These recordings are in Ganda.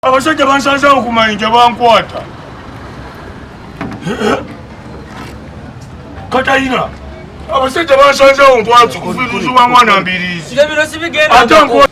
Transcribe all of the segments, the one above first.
Abasajja bansanzeewo ku mayinja bankwata. Katayina, abasajja bansanzeewo ntwala kufiruzi wa mwana Mbiriizi. Ate nkwa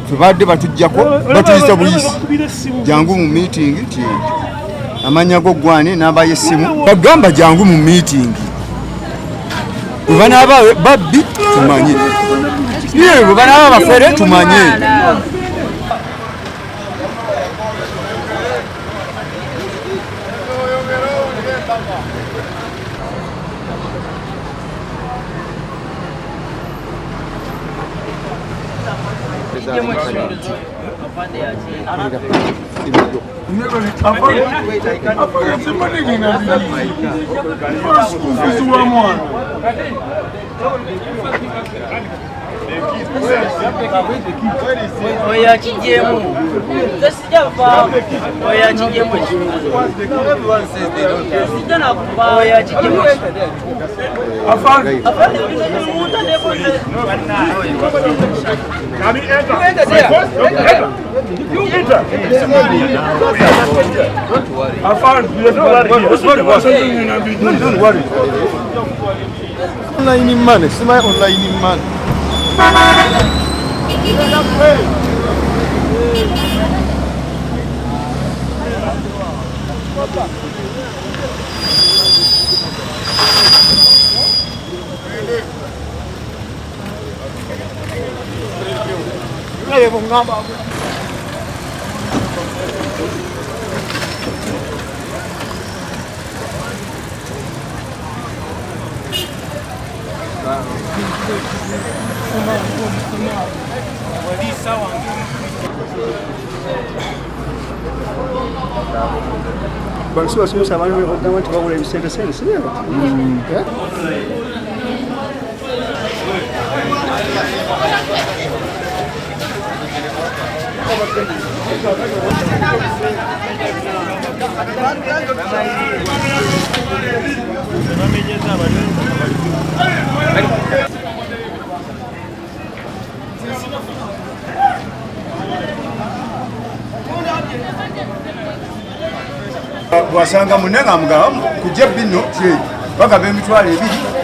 Tubadde batujjako batuyisa buyisi jangu mu meeting ti amanya go gwani namba y'essimu bagamba jangu mu meeting bwe banaaba babbi tumanye, ye bwe banaaba bafere tumanye. Kufiruzi wa mwana. Oyo akigyemu, nze sijja vaamu. Oyo akigyemu, sijja nakuva. Oyo akigyemu. Afande. Afande, muntu anekoze. Afande. Don't worry. Online money, simanyi online money. Balusi basomesa abantu ogamba nti bagula ebisente sente sibyo? Bwasanga munne ng'amugamba kujja bino bagaba 20,000,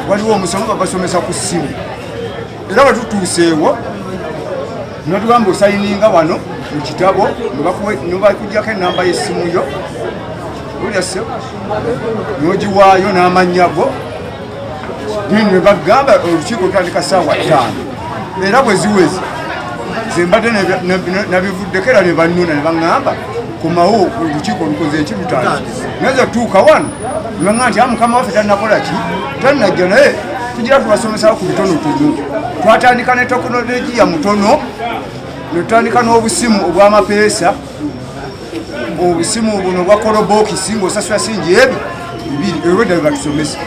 waliwo omusomo babasomesa ku ssimu. Era bwe tutuuseewo natugamba osayininga wano mu kitabo ne bakugyako enamba y'essimu yo olya ssebo n'ogiwaayo n'amannya go, ne bagamba olukiiko lutandika ssaawa 5. Era bwe ziweze ze mbadde nabivuddeko era ne bannona ne baŋŋamba komawo olukiiko lukoze eki lutandise. Naye tuuka wano ne baŋŋamba nti mukama waffe tannakola ki, tannajja, naye tugira tubasomesawo ku bitonotono. Twatandika ne tekinologiya mutono, ne tutandika n'obusimu obw'amapeesa, obusimu buno bwa kolobokisi ng'osasula singi ebi bibiri ebwedda bye batusomesa.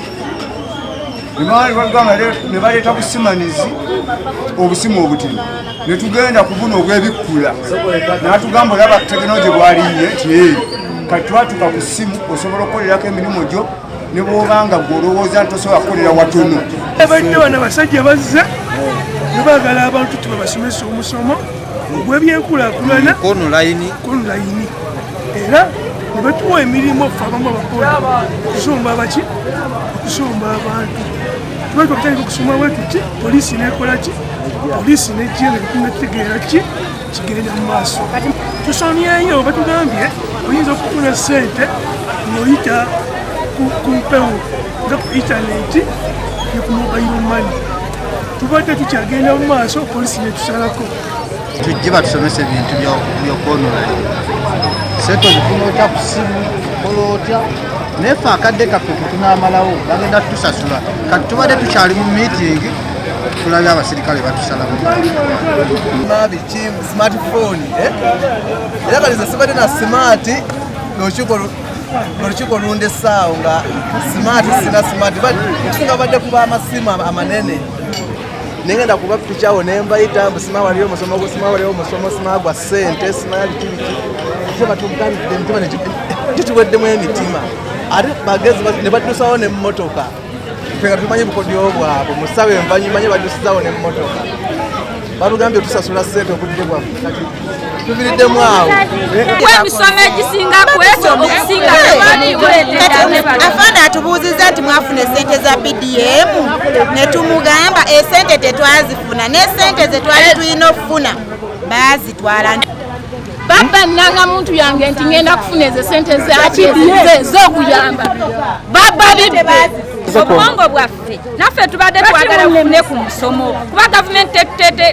Ne baleeta busimanizi obusimu obutini, ne tugenda ku buno obw'ebikkula, n'atugamba olaba tekinologi bwalinye nti ee kati twatuka ku ssimu osobola okukolerako emirimu gyo ne bw'obanga gwe olowooza nti tosobola kukolera watono. Abadde bano abasajja bazze ne baagala abantu tubabasomesa omusomo ogw'ebyenkulaakulana online, era ne batuwa emirimu ffe abamu abakola okusomba abaki, okusomba abantu. Tuba twakutandika okusoma bwe tuti, poliisi nekola ki, poliisi nejja nga tetunategeera ki kigenda mu maaso. Tusomyeyo, batugambye oyinza okufuna ssente ng'oyita ku mpewo nga ku intaneti ne ku mobile money. Tubadde tukyagenda mu maaso, poliisi netusalako. Tujje batusomesa ebintu by'okwonona sente, ozifuna otya ku ssimu, okola otya, naye ffe akadde kaffe ketunaamalawo bagenda tutusasula. Kati tubadde tukyali mu meeting. Tulabye abasirikale batusala. Biki, smartphone, eh? Era kati nze sibadde na smart. Olukiiko lundesaawo nga smart sina smart, but okusinga badde kuba amasimu amanene, nengenda kuba pichawo nembayita mbu sima waliyo omusomo, sima waliyo omusomo, sima gwa ssente, sima biki biki. Ate batugambidde emitima gituweddemu emitima, ate bagezi ne baddusawo nemmotoka. Ffe nga tumanyi bukodyo bwabwe, musawo envanyuma nye baddusizawo nemmotoka, batugambye tusasula ssente obudde bwaffe, kati tuviriddemu awo. Emisomo egisinga kwekyo okusinga. Afaana atubuuziza nti mwafuna esente za PDM, ne tumugamba esente tetwazifuna, n'esente ze twali tulina okufuna baazitwala. Baba nanga muntu yange nti ngenda kufuna ezo sente zaki z'okuyamba baba bibbe obwongo bwaffe. Naffe tubadde twagala kufune ku musomo, kuba gavumenti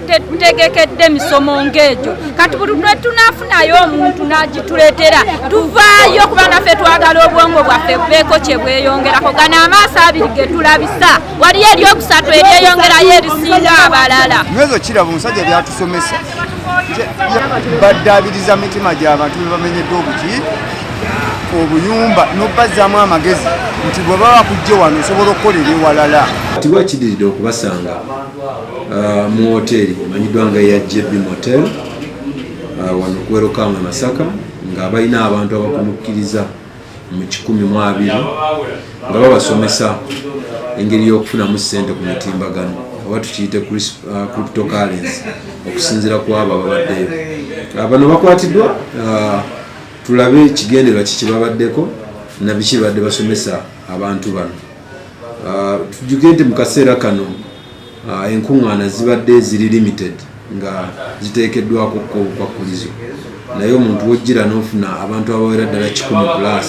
tetutegekedde emisomo ng'egyo. Kati buli lwe tunafunayo omuntu n'agituleetera, tuvaayo, kuba naffe twagala obwongo bwaffe bubeeko kye bweyongerako. Gano amaaso abiri ge tulabisa, waliyo eryokusatu eryeyongerayo erisinga abalala. Nyweza kiraba omusajja byatusomesa, baddaabiriza mitima gy'abantu be bamenyeddwa obuki obuyumba, n'obbazaamu amagezi nti bwe baba kujje wano osobola okukolera ewalala. Tiwa kidiridde okubasanga mu woteeri emanyiddwa nga eya JB Motel wano ku Werokamwe Masaka, nga balina abantu abakunukkiriza mu 120 nga babasomesa engeri y'okufunamu ssente ku mitimbagano, oba tukiyite cryptocurrency, okusinziira ku abo ababaddeyo. Bano bakwatiddwa, tulabe ekigendererwa kiki babaddeko na biki badde basomesa abantu bano. Tujjuke nti mu kaseera kano enkuŋŋaana zibadde ziri limited, nga ziteekeddwako ko obukwakkulizo, naye omuntu wojjira n'ofuna abantu abawera ddala 100 plus.